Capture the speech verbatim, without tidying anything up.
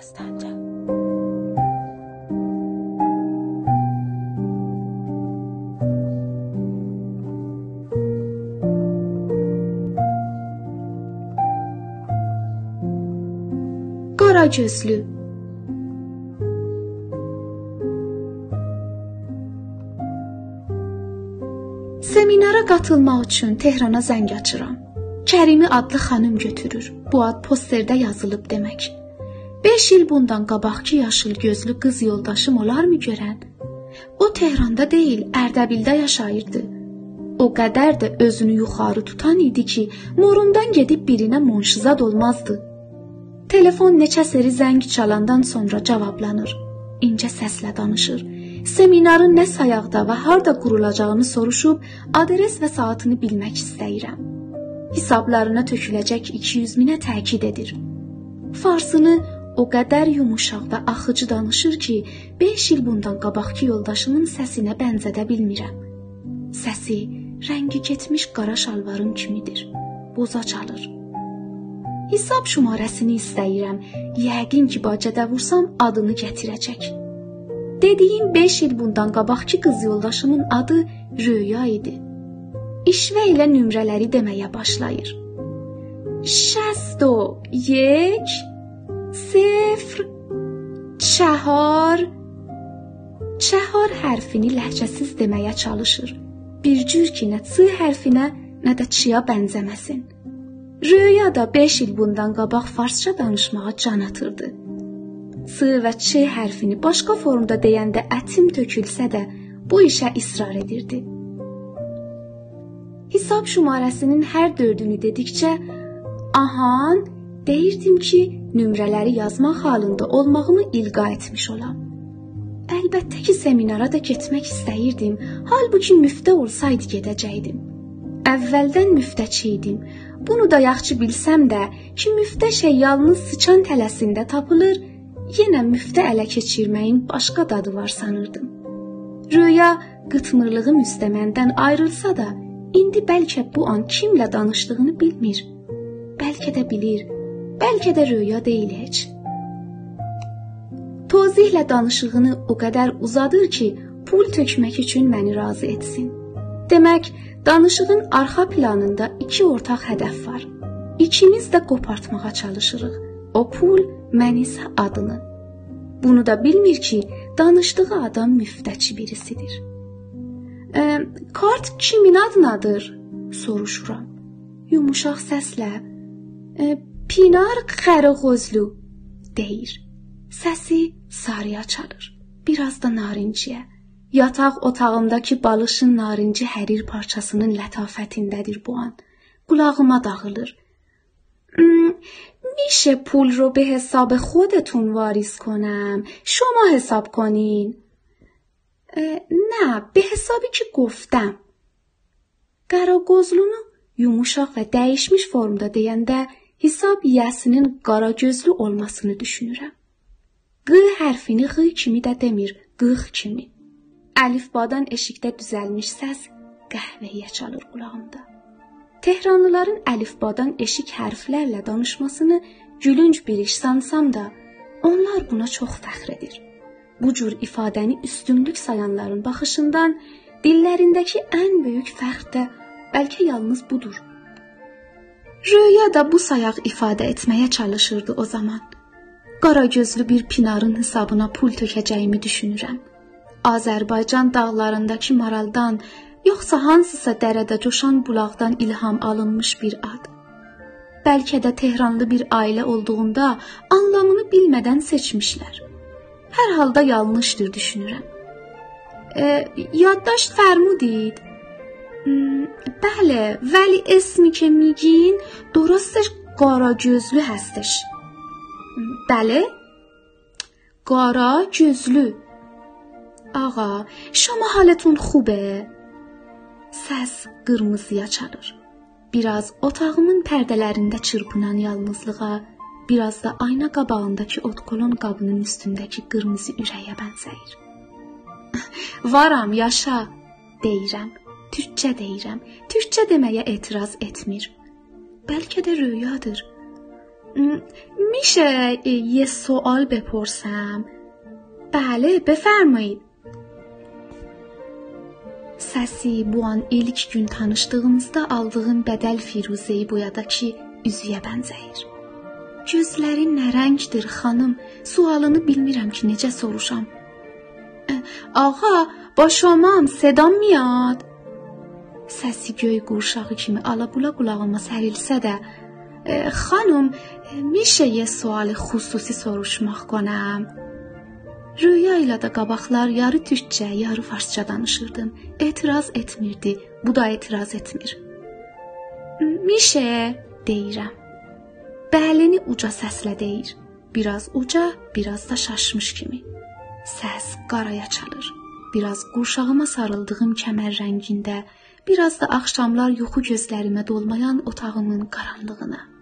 سسدنجه. قارا گؤزلو. سمینارا قاتیلماق اوچون تهرانا زنگ آچیرام. کریمی آدلی خانیم گؤتورور. بو آد پوسترده یازیلیب دئمک. بئش ایل بوندان قاباقکی یاشیل گؤزلو قیز یولداشیم اولارمی گؤرن؟ او تهراندا دئییل، اردبیلده یاشاییردی. او قدر ده اؤزونو یوخاری توتان ایدی کی، موروندان گئدیب بیرینه منشی‌زاد اولمازدی. تلفن نئچه سری زنگ چالاندان سونرا جاوابلانیر. اینجه سسله دانیشیر. سمیناری نه سایاقدا و هاردا قورولاجاغینی سوروشوب، آدرس و ساعاتینی بیلمک ایسته‌ییرم. حسابلارینا تؤکوله‌جک ایکی یوز مینه تأکید ائدیر. فارسینی او قدر یوموشاق و آخیجی دانیشیر کی، بئش ایل بوندان قاباقکی یولداشیمین سسینه بنزه‌ده بیلمیرم. سسی رنگی گئتمیش قارا شالواریم کیمی‌دیر. بوزا چالیر. حساب شماره‌سینی ایسته‌ییرم. یقین کی، باجه‌ده وورسام، آدینی گتیره‌جک. دئدیییم بئش ایل بوندان قاباقکی قیز یولداشیمین آدی رؤیا ایدی. عشوه ایله نمره‌لری دئمه‌یه باشلاییر. شصت و یک، صفر، چهار، چهار حرفینی لهجه‌سیز دئمه‌یه چالیشیر. بیر جور کی، نه «چ» حرفینه، نه ده «چ»یا بنزه‌مه‌سین. رؤیا دا بئش ایل بوندان قاباق فارسجا دانیشماغا جان آتیردی. «چ» و «چ» حرفینی باشقا فورمدا دئینده اتیم تؤکولسه ده، بو ایشه اصرار ائدیردی. حساب شماره‌سینین هر دؤردونو دئدیکجه، «آهان» دئییردیم کی، نمره‌لری یازماق حالیندا اولماغیمی القا ائتمیش اولام. البته کی، سمینارا دا گئتمک ایسته‌ییردیم، حالبوکی مفته اولسایدی گئده‌جکدیم. اولدن مفته‌چی ایدیم. بونو دا یاخشی بیلسم ده کی، مفته شئی یالنیز سیچان تله‌سینده تاپیلیر، یئنه مفته اله کئچیرمه‌یین باشقا دادی وار سانیردیم. رؤیا قیتمیرلیغیم اوسته مندن آیریلسا دا، ایندی بلکه بو آن کیمله دانیشدیغینی بیلمیر. بلکه ده بیلیر، بلکه ده رؤیا دئییل هئچ. توضیحله دانیشیغینی او قدر اوزادیر کی، پول تؤکمک اوچون منی راضی ائتسین. دئمک، دانیشیغین آرخا پلانیندا ایکی اورتاق هدف وار. ایکیمیز ده قوپارتماغا چالیشیریق. او پول، من ایسه آدینی. بونو دا بیلمیر کی، دانیشدیغی آدام مفته‌چی بیریسی‌دیر. «ائ، کارت کیمین آدینادیر؟» سوروشورام. یوموشاق سسله، «ائ، پینار قاراگؤزلو» دئییر. سسی ساری‌یا چالیر، بیر آز دا نارنجی‌یه. یاتاق اوتاغیمداکی بالیشین نارنجی حریر پارچاسینین لطافتینده‌دیر بو آن. قولاغیما داغیلیر. «م، می‌شه پول رو به حساب خودتون واریز کنم؟ شما حساب کنین.» «ائ، نه، به حسابی که گفتم.» قاراگؤزلونو یوموشاق و دییشمیش فورمدا دئینده حساب ییه‌سینین قاراگؤزلو اولماسینی دوشونورم. «ق» حرفینی «غ» کیمی ده دئمیر، «قیغ» کیمی. الفبادان ائشیکده دوزلمیش سس قهوه‌یه چالیر قولاغیمدا. تهرانلیلارین الفبادان ائشیک حرفلرله دانیشماسینی گولونج بیر ایش سانسام دا، اونلار بونا چوخ فخر ائدیر. بو جور ایفاده‌نی اوستونلوک سایانلارین باخیشیندان دیللرینده‌کی ان بؤیوک فخر ده بلکه یالنیز بودور. رؤیا دا بو سایاق ایفاده ائتمه‌یه چالیشیردی او زامان. قاراگؤزلو بیر پینارین حسابینا پول تؤکه‌جه‌ییمی دوشونورم. آذربایجان داغلارینداکی مارالدان، یوخسا هانسیسا دره‌ده جوشان بولاقدان الهام آلینمیش بیر آد. بلکه ده تهرانلی بیر عائله اولدوغوندا آنلامینی بیلمه‌دن سئچمیشلر. هر حالدا یانلیشدیر دوشونورم. «ائ، یادداشت فرمودید؟» «م، بله، ولی اسمی که می‌گین درستش قاراگؤزلو هستش.» «بله؟» «قاراگؤزلو.» «آقا، شما حالتون خوبه؟» سس قیرمیزی‌یا چالیر. بیر آز اوتاغیمین پرده‌لرینده چیرپینان یالنیزلیغا، بیر آز دا آینا قاباغینداکی اودکلون قابینین اوستونده‌کی قیرمیزی اوره‌یه بنزه‌ییر. «وارام، یاشا!» دئییرم. تورکجه دئییرم. تورکجه دئمه‌یه اعتراض ائتمیر. بلکه ده رؤیادیر. میشه یه سوال بپرسم؟ بله، بفرمایید. سسی بو آن ایلک گون تانیشدیغیمیزدا آلدیغیم بدل فیروزه‌ای بویادا کی اوزویه بنزه‌ییر. گؤزلرین نه رنگدیر، خانیم؟ سؤالینی بیلمیرم کی نئجه سوروشام. «آقا، با شمام، صدام میاد؟» سسی گؤی قورشاغی کیمی آلابولا قولاغیما سریلسه ده، «اه، خانیم، میشه یه سوال خصوصی سوروشماق کنم؟» رؤیا ایله ده قاباقلار یاری تورکجه، یاری فارسجا دانیشیردیم. اعتراض ائتمیردی، بو دا اعتراض ائتمیر. «میشه؟» دئییرم. «بلی‌نی» اوجا سسله دئییر. بیر آز اوجا، بیر آز دا شاشمیش کیمی. سس قارایا چالیر. بیر آز قورشاغیما ساریلدیغیم کمر رنگینده، بیر آز دا آخشاملار یوخو گؤزلریمه دولمایان اوتاغیمین قارانلیغینا.